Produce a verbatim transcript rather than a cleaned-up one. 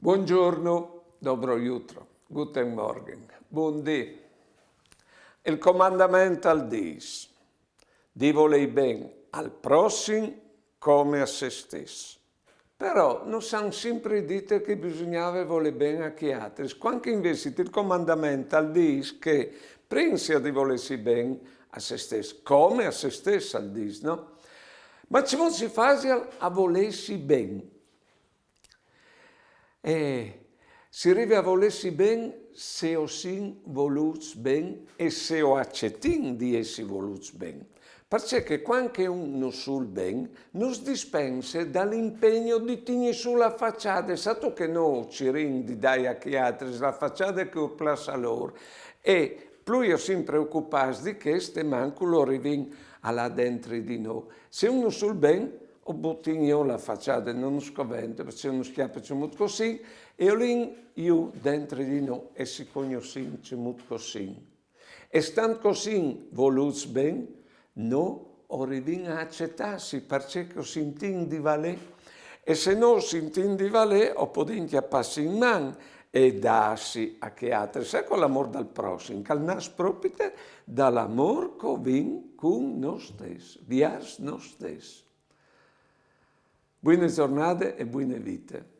Buongiorno, dobro jutro, guten Morgen, bundì. Il comandament al dîs di volê ben al prossim come a se stes. Però nus àn simpri dit che bisugnave volê ben a chei altris, cuant che invezit il comandament al dîs che prin si à di volêsi ben a se stes, come a se stes al dîs, no? Ma cemût si fasial a volêsi ben? E si rive a volêsi ben se o sin volûts ben e se o acetìn di jessi volûts ben. Parcè che cuant che un nus vûl ben, nus dispense dal impegn di tignî sù la façade, sâstu che nô cirìn di dâi a chei altris la façade che ur plâs a lôr, e plui o sin preocupâts di chest, mancul o rivìn a lâ dentri di nô. Se un nus vûl ben, o butìn jù la façade, no nus covente, parcè che nus cjape cemût che o sin, e o lin jù dentri di nô e si cognossìn cemût che o sin. E stant che o sin volûts ben, nô o rivìn a acetâsi, parcè che o sintìn di valê. E se nô o sintìn di valê, o podìn cjapâsi in man e dâsi a chei altris. Eco l'amôr dal prossim, che al nas propite dal amôr che o vin cun nô stes, viers nô stes. Buine zornade e buine vite.